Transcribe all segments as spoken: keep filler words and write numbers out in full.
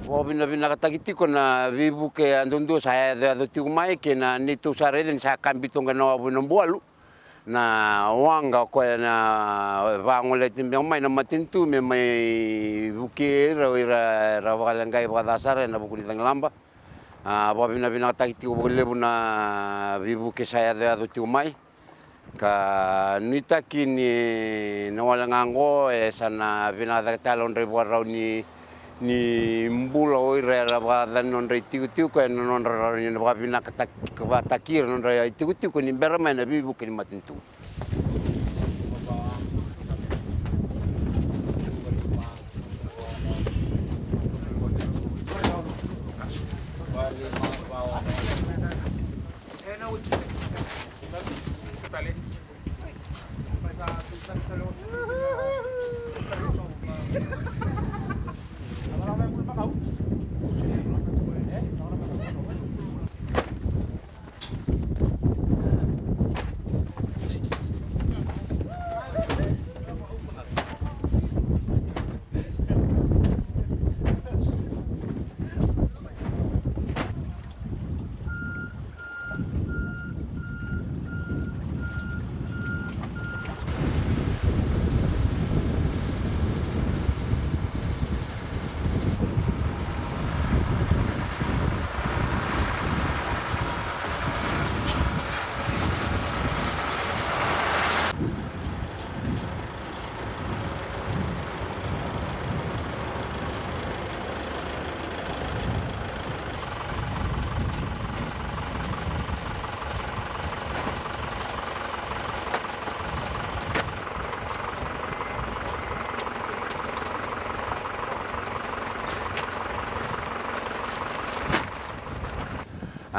Vakavinavinakataki tiko na veivuke yadudua sa yacoyaco tiko mai kei na neitou sa raica ni sa kabi toka na wavu ena bualu. Na waqa o koya na vagolea tiko beka mai na matanitu me mai vukei ira, o ira era vakaleqai vakaca sara ena vuku ni cagilaba. A, vakavinavinakataki tiko vakalevu na veivuke sa yacoyaco tiko mai. Ka nuitaki ni na wale ga oqo e sa na vinaka cake tale odra ivakarau ni, ni bula o ira era vakacacani nodra itikotiko ena nodra rawa ni na vakavinakataki, vakataki ira nodra itikotiko ni bera mai na veivuke ni matanitu.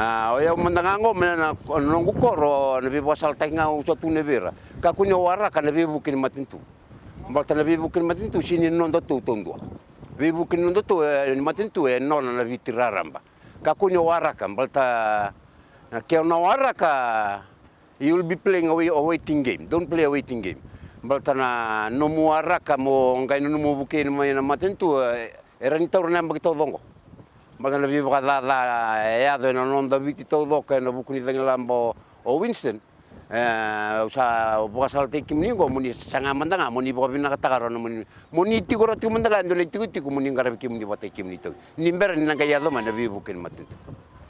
A, o yau mada ga oqo mai na, na noqu koro, na veivakasalataki ga au sa tukuna vei ira. Kakua ni o waraka na veivuke ni matanitu. Baleta na veivuke ni matanitu sega ni nodatou taudua. Veivuke ni nodatou, e, ni matanitu e nona na Viti raraba. Kakua ni o waraka, baleta na ke o na waraka, you will be playing a wai-, a waiting game. Don't play a waiting game. Baleta na nomu waraka mo qai na nomu vukei mai na matanitu, e, e rawa ni taura na yabaki taucoko oqo. Baleta na veivakacaca e yaco ena noda Viti taucoko ena vuku ni cagilaba o Winston. E, au sa vakasalataki kemuni oqo mo ni saga mada ga mo ni vakavinakataka rawa na mo ni, mo ni tiko rawa tiko mada ga e dua na itikotiko mo ni qaravi kemuni vata kei kemuni taucoko. Ni bera ni na qai yaco mai na veivuke ni matanitu.